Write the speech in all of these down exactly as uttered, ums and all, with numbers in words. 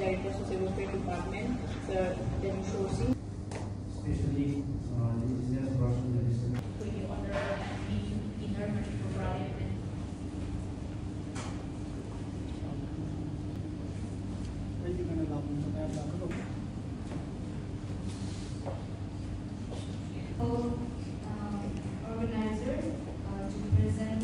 Director Social Welfare Department, Sir Densho Singh. Especially, uh, the business person, the business. ꯑꯩꯈꯣꯏꯒꯤ Honourable M P Inner Manipur Rally and organizer, uh, to present.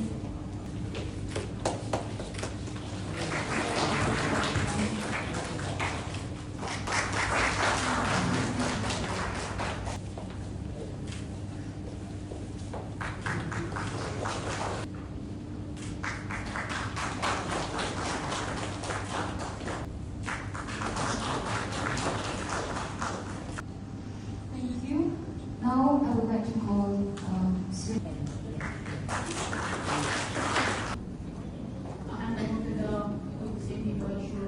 Thank you. Now I would like to call, um, Sir ꯑꯍꯥꯟꯕ ꯃꯛꯇꯗ ꯑꯩꯈꯣꯏ ꯍꯨꯁꯦꯟ ꯕꯤꯕꯔꯁꯨ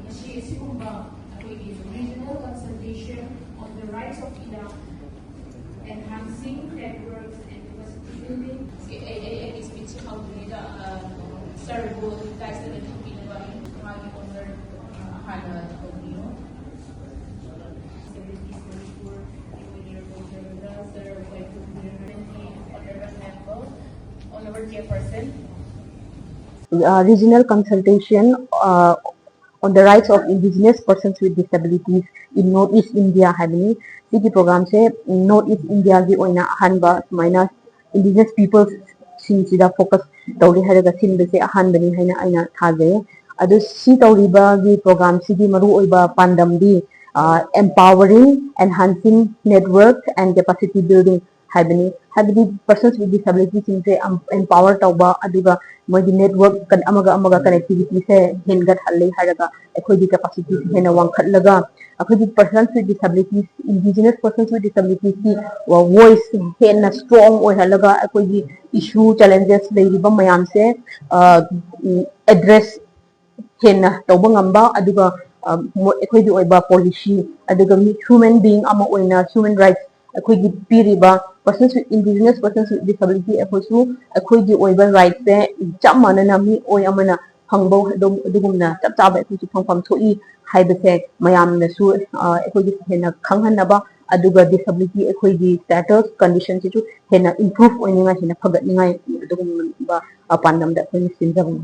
ꯉꯁꯤ ꯑꯁꯤꯒꯨꯝꯕ ꯑꯩꯈꯣꯏꯒꯤ Regional Consultation on the Rights of Ida, Enhancing Networks and Capacity Building. ꯑꯩ ꯑꯩ ꯑꯩꯒꯤ speech ꯁꯤ ꯍꯧꯗ꯭ꯔꯤꯉꯩꯗ, ꯑ, Sir ꯕꯨ ꯗꯥꯏꯁꯇ ꯂꯦꯡꯊꯣꯛꯄꯤꯅꯕ ꯑꯩ ꯃꯥꯒꯤ Honour, ꯑ, ꯍꯥꯟꯅ ꯇꯧꯕꯤꯌꯨ꯫ Disabilities Manipur, Sir Honorable Member, Honorable Chairperson. Uh, regional consultation, uh, on the rights of indigenous persons with disabilities in North East India ꯍꯥꯏꯕꯅꯤ꯫ ꯁꯤꯒꯤ programꯁꯦ North East Indiaꯒꯤ ꯑꯣꯏꯅ ꯑꯍꯥꯟꯕ ꯁꯨꯃꯥꯏꯅ indigenous peoples ꯁꯤꯡꯁꯤꯗ focus ꯇꯧꯔꯤ ꯍꯥꯏꯔꯒ ꯁꯤꯟꯕꯁꯦ ꯑꯍꯥꯟꯕꯅꯤ ꯍꯥꯏꯅ ꯑꯩꯅ ꯊꯥꯖꯩ꯫ ꯑꯗꯨ ꯁꯤ ꯇꯧꯔꯤꯕꯒꯤ programꯁꯤꯒꯤ ꯃꯔꯨꯑꯣꯏꯕ ꯄꯥꯟꯗꯝꯗꯤ, ꯑ, empowering, enhancing network and capacity building ꯍꯥꯏꯕꯅꯤ꯫ ꯍꯥꯏꯕꯗꯤ persons with disabilityꯁꯤꯡꯁꯦ ꯑꯝ-, empower ꯇꯧꯕ, ꯑꯗꯨꯒ ꯃꯣꯏꯒꯤ network ꯀꯟ-, ꯑꯃꯒ ꯑꯃꯒ connectivityꯁꯦ ꯍꯦꯟꯒꯠꯍꯜꯂꯦ ꯍꯥꯏꯔꯒ ꯑꯩꯈꯣꯏꯒꯤ capacityꯁꯦ ꯍꯦꯟꯅ ꯋꯥꯡꯈꯠꯂꯒ ꯑꯩꯈꯣꯏꯒꯤ persons with disabilities, indigenous persons with disabilitiesꯀꯤ voice ꯍꯦꯟꯅ strong ꯑꯣꯏꯍꯜꯂꯒ ꯑꯩꯈꯣꯏꯒꯤ issue, challenges ꯂꯩꯔꯤꯕ ꯃꯌꯥꯝꯁꯦ, ꯑ, ꯎꯝ, address ꯍꯦꯟꯅ ꯇꯧꯕ ꯉꯝꯕ, ꯑꯗꯨꯒ, ꯑ, ꯃꯣ-, ꯑꯩꯈꯣꯏꯒꯤ ꯑꯣꯏꯕ policy, ꯑꯗꯨꯒ ꯃꯤ, human being ꯑꯃ ꯑꯣꯏꯅ human rights ꯑꯩꯈꯣꯏꯒꯤ ꯄꯤꯔꯤꯕ persons with, indigenous persons with disability ꯑꯩꯈꯣꯏꯁꯨ ꯑꯩꯈꯣꯏꯒꯤ ꯑꯣꯏꯕ rightꯁꯦ ꯆꯞ ꯃꯥꯟꯅꯅ ꯃꯤꯑꯣꯏ ꯑꯃꯅ ꯐꯪꯕ ꯑꯗꯨꯝ ꯑꯗꯨꯒꯨꯝꯅ ꯆꯞ ꯆꯥꯕ ꯑꯩꯈꯣꯏꯁꯨ ꯐꯪꯐꯝ ꯊꯣꯛꯏ ꯍꯥꯏꯕꯁꯦ ꯃꯌꯥꯝꯅꯁꯨ ꯑꯩꯈꯣꯏꯒꯤ ꯍꯦꯟꯅ ꯈꯪꯍꯟꯅꯕ, ꯑꯗꯨꯒ disability ꯑꯩꯈꯣꯏꯒꯤ status conditionꯁꯤꯁꯨ ꯍꯦꯟꯅ improve ꯑꯣꯏꯅꯤꯡꯉꯥꯏ, ꯍꯦꯟꯅ ꯐꯒꯠꯅꯤꯡꯉꯥꯏ ꯑꯗꯨꯒꯨꯝꯕ ꯄꯥꯟꯗꯝꯗ ꯑꯩꯈꯣꯏꯅ ꯁꯤꯟꯖꯕꯅꯤ꯫